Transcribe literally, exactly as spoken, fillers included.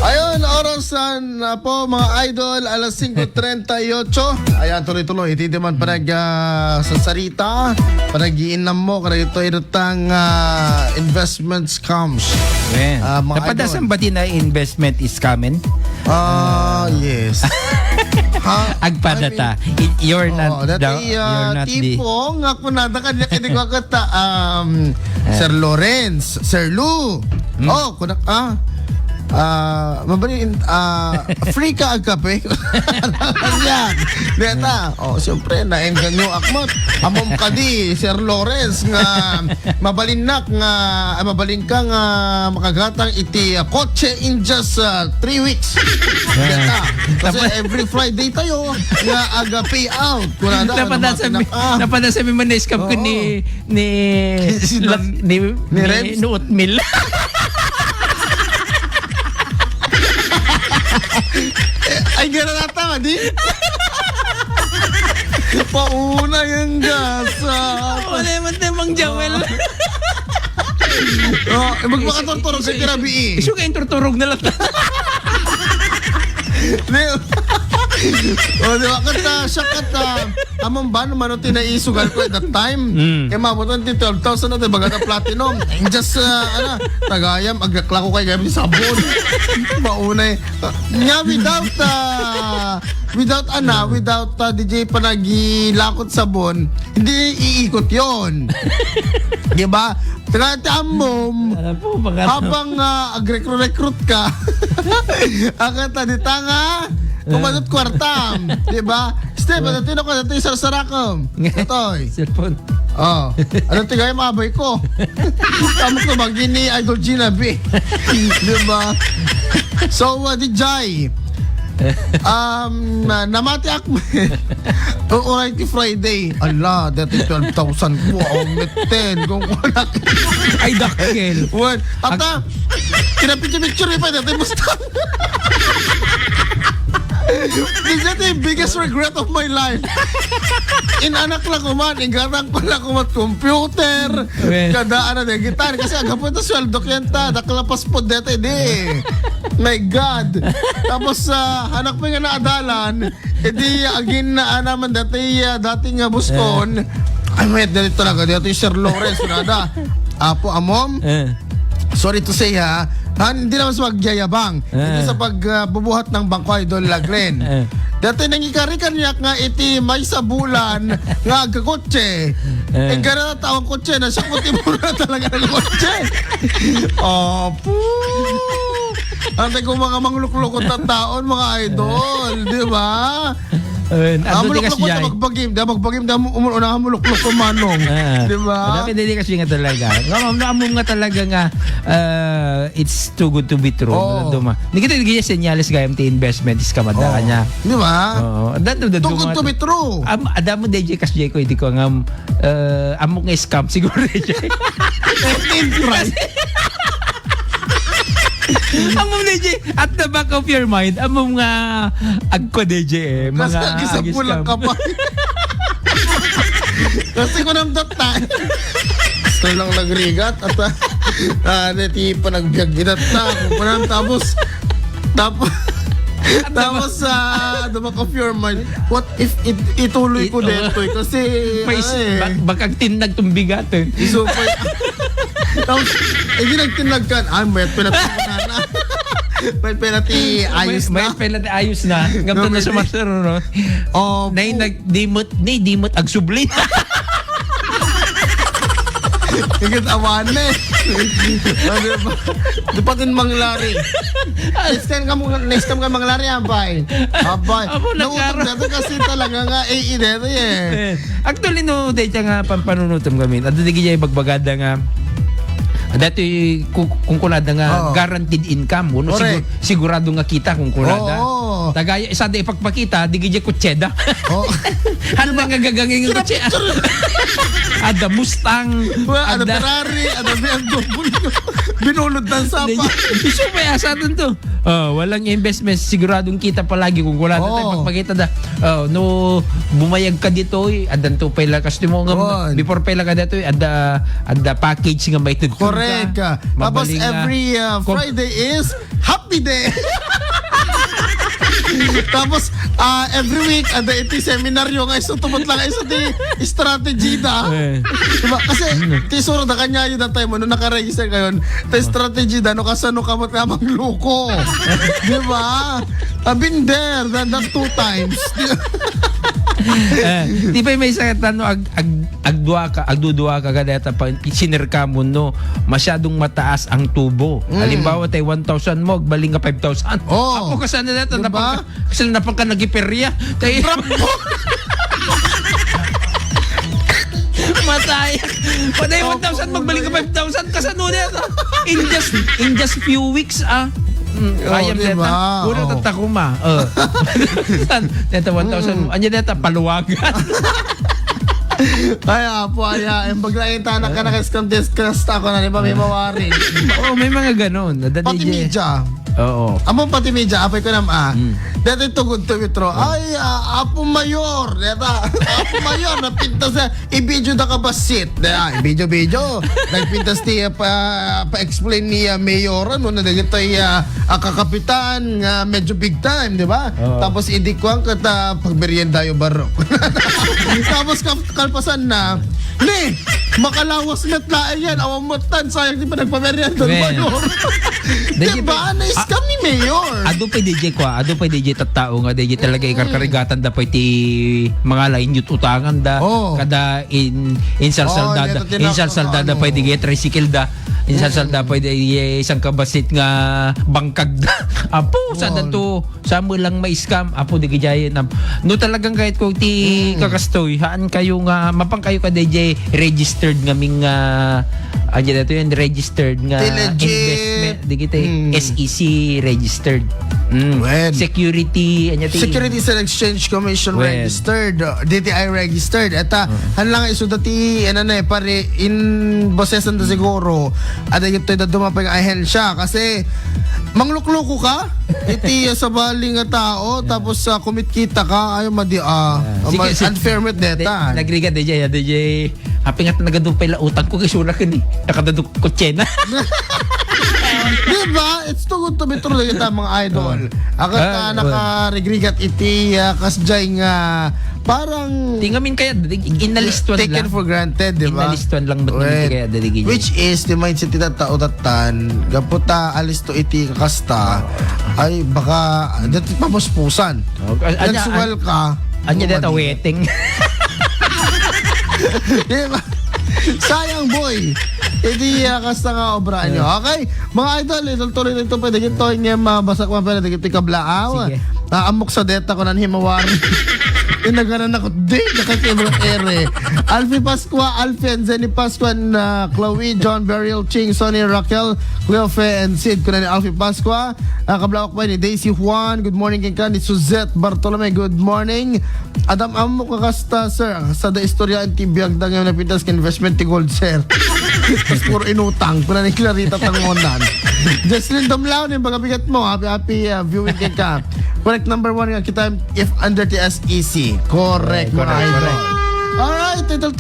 Ayun, oras na po, mga idol, alas singko trenta y ocho. Ayan, tuloy-tuloy. Iti man panag, ah, sasarita, panag-iinam mo, kada ito, ito tang, ah, investment scams. Ayan. Ah, mga idol. Napadasan ba din na investment is coming? Ah, yes. Ha? Agpadata. I mean, it, you're not, oh, dati, the, ah, you're not the tipo nga kunada kanya kini ko kata, um, Eh. Sir Lawrence, Sir Lou. Hmm. Oh, kunak, ah, ah, mabalin, ah, free ka ag kape? Yan. Deta. Oh, siyempre, naengganyo akmat. Amom kadi, Sir Lawrence, nga mabalinnak nga, ah, mabalin ka nga makagatang iti, ah, kotse in just, ah, three weeks. Deta. Kasi every Friday tayo nga aga payout. Kunada, napadasan mi, ah, napadasan mi man na-scam ko ni, ni, ni Lat-, ni, ni Rebs? Ni Oatmeal. Ay, gana nata, di? Pauna yung gasa. Wala man tayo, Mang Joel. Oh, eh, magpakaturturog sa tirabi, eh. Isu kayo turturog na lang. Di, oh, di ba? Kata, siya kata, amang ba naman ang tinaisugan ko at that time? Mm. Eh, mabutan ti twelve thousand na, di ba, gata platinum? Eh, just, ah, ano, tagayam, agakla ko kay gabi sabon. Maunay. Nga, without, ah, without, ana, without, ah, D J panagilakot sabon, hindi iikot yon. Di ba? Taga ti ammom, alam po, baka habang, ah, agrekru-rekrut ka, agad ta di ta nga, kumadot kwartam, di ba? Step, ano tino ka, ito yung sarsarakam. Itoy. Cellphone. Oh, ano ti gaya mabay ko? Tama ko, bagi ni Idol Gina B. Di ba? So, uh, D J, um, uh, namati ako. O, oray ti Friday. Ala, dati twelve thousand ko. Oh, meten. Kung kunak. Ay, dakkel. What? Ata, kinapicture-picture pa dati. Basta. This is the biggest regret of my life. In anak lang kuman, in garang ko lang kuman computer. Okay. Kada ano na gitar. Kasi ang hapon na sweldo kyan ta. Dakalapas po dati, di. My God. Tapos, ah, anak mo nga naadalan, edi, agin na naman dati, ah, dati nga buskon. Eh. Ay, mayat dali talaga. Dati Sir Lawrence, nada. Apo, amom. Eh. Sorry to say, ha. Ha, hindi naman sa pagyayabang. Eh. Hindi sa pag, ah, bubuhat ng bangko, Idol Lagren. Eh. Dati nangikari kaniak nga iti may sabulan nga agkakotse. Eh. Ang gara na taong kotse na siya, puti mo na talaga ng kotse. Opo. Ang tayo mga mangluklukot na taon, mga idol, di ba? Ayun. Ah, adu ti muluklukot kasi na jay. Magbagim, da magbagim, da mo-, umun-, una muluklukot manong. Ah. Di ba? Adu ti kasi nga talaga. Nga, ma'am, naamong nga talaga nga, ah, it's too good to be true. Oo. Duma. Ni kita, ni kita senyales gayam ti investment is kamada Oo. Kanya. Di ba? Oo. Adu, adu, adu, Too good to be true. Am-, adu mo, D J, kas J ko, hindi ko nga, ah, amok nga scam siguro, D J. Kasi, amom, D J, at the back of your mind, amom nga agko, D J, eh. Kasi mga agi sa agis pulang ka. Ka pa. Kasi ko nang data. Gusto lang nagrigat at, ah, ah, nati pa nagbiag idat na. Kung ko nang tapos, tapos, tapos, ah, the back of your mind, what if it-, ituloy ko It-, dito eh? Kasi, may ano s-, eh. Ba-, bakag tinag tumbigat eh. Iso pa y-, tapos, eh, di nagtinag ka. Ah, may penalty na. May penalty, ayos May, may na. Penalty, ayos na. Ngam na Grabe. Sa master, no? Oh, Nay, pu- nag-, dimot, nay, dimot, agsubli. Ikit awane. Ano ba? Di pa din manglari. Next time ka mo, next time ka manglari, abay. Abay. Ako Nautang nagkaro- dati kasi talaga nga, eh, idete eh. Eh, actually, no, dahil siya nga pampanunutom kami. At di kaya ibagbagada nga, dati ku-, kung kunada nga Oo. Guaranteed income, no? Correct. Sigur-, sigurado nga kita kung kunada. Oo, oo. Tagaya, isa da ipagpakita, di kaya kutseda. Oo. Ano nga gagangin ng kutse? Kinapicture. Ada Mustang, Well, ada ada Ferrari, ada B M W. Binulod ng sapa. Hindi, isu pa yasa dun to. Oh, walang investment, siguradong kita palagi kung wala na tayo Oo. Pagpakita da. Oh, no, bumayag ka dito, eh, adan to pala, kasi mo nga, Oo. Before pala ka dito, eh, ada, ada package nga may tutuloy. Correct. Tapos mabalinga. Every, uh, Friday is happy day. Tapos, ah, every week, ada iti seminaryo nga isu, tubot lang isu ti strategy da. Eh. Diba? Kasi, ti suro da kanya yun, datay mo, nung nakaregister kayo, ti strategy da, no, kasano ka mo nga mangluko. Diba? I've been there, that, that two times. Eh, di ba may sakit, ano, ag, ag, agdua ka, agdudua ka, kadeta pa, sinerka mo, no? Masyadong mataas ang tubo. Mm. Halimbawa, tay one thousand mo, agbaling nga five thousand. Oh. Apo, kasano na ito? Diba? Napang ka, kasi napang ka nagiperya. Tay, matay. Patay, one thousand, magbaling ka five thousand. Kasano na ito? In just, in just few weeks, ah. Mm, oh, kaya diba? Deta, puro tatakuma. Oh. Deta, one thousand. Mm. Anya deta, paluwagan. Ay, apo, aya. Yung paglaita na ka, naka-scam discuss ako na, di ba, may mawari? Oo, may mga ganon. Pati media. Oo. Amo pati media, apay ko nam, ah. Mm. Dati tugod to, Mitro. Ay, ah, Apo Mayor. Deta, Apo Mayor, napintas na, i-video da ka basit. Deta, i-video-video. Nagpintas ti, ah, pa, pa-explain ni, ah, Mayor, ano, na dagitoy, ah, ah, kakapitan, nga medyo big time, di ba? Oo. Tapos, idi kuwan, kata, pagmerienda yung barok. Tapos, kap-, kalpasan na, ni, makalawas met laeng yan, awan mo tan, sayang di pa nagpamerienda, Mayor. Di ba? Na-scam ni Mayor. Adu pa D J kwa, adu pa D J tattao nga, D J talaga ikarkarigatan da pa iti mga lain yut utangan da. Oh. Kada in, insalsal da, insalsal da, da pa iti tricycle da. Insalsal da pa iti isang kabasit nga bangkag da. Apo, saan to? Saan mo lang ma-scam? Apo, di kaya na. No, talagang kahit ko ti kakastoy, haan kayo nga, mapang kayo ka D J registered nga ming, ah, anya na to yun, registered nga investment. Di kita S E C registered. Mm. Security, anya ti? Securities and Exchange Commission registered, uh, D T I registered. Eta, han lang isu dati, ano na eh, pare, in boses na siguro, ada yung tayo dumapay nga ahensya. Kasi, manglukluko ka, iti, uh, sabali nga tao, tapos, uh, kumitkita ka, ayaw madi, ah, unfair met deta. Nagrigat, D J, D J. Apingat nagadupay la utang ko, kay sura ken, eh. Nakadaduk ko tsena. Di ba? It's too good to be true, kita, mga idol. Agad na nakarigrigat iti, ah, kasjay nga parang tingamin kaya, inalistuan lang. Taken for granted, di ba? Inalistuan lang, ba't namin kaya, dali, which is, the mindset ti tao tattan, gapu ta alisto iti kakasta, ay, baka, dati pamuspusan. Nagsuwal ka. Anya deta waiting. Di ba? Sayang, boy. Hindi, ah, kasta nga obra nyo. Okay? Mga idol, itultuloy na ito. Pwede ito yung mabasa ko, pwede ito kablaaw. Sige. Ah, amok sa deta ko nan himawar. Inaganan ako, di, nakakibang ere. Alfie Pascua, Alfie and Zenny Pascua, and, ah, Chloe, John, Beryl, Ching, Sonny, Raquel, Cleofe, and Sid. Kuna ni Alfie Pascua, ah, kablaaw ko ni Daisy Juan. Good morning, ken ka ni Suzette Bartolome. Good morning. Adam, ammo ka kasta, sir. Sa da istorya, anti biag da ngayon na pintas ka investment ti gold, sir. Mas puro inutang. Kuna ni Clarita Tangonan. Jocelyn Domlao, ni baga bigat mo. Happy, happy, uh, viewing kay ka. Correct number one nga kita if under the S E C. Correct, correct, mga idol. Correct. Alright, title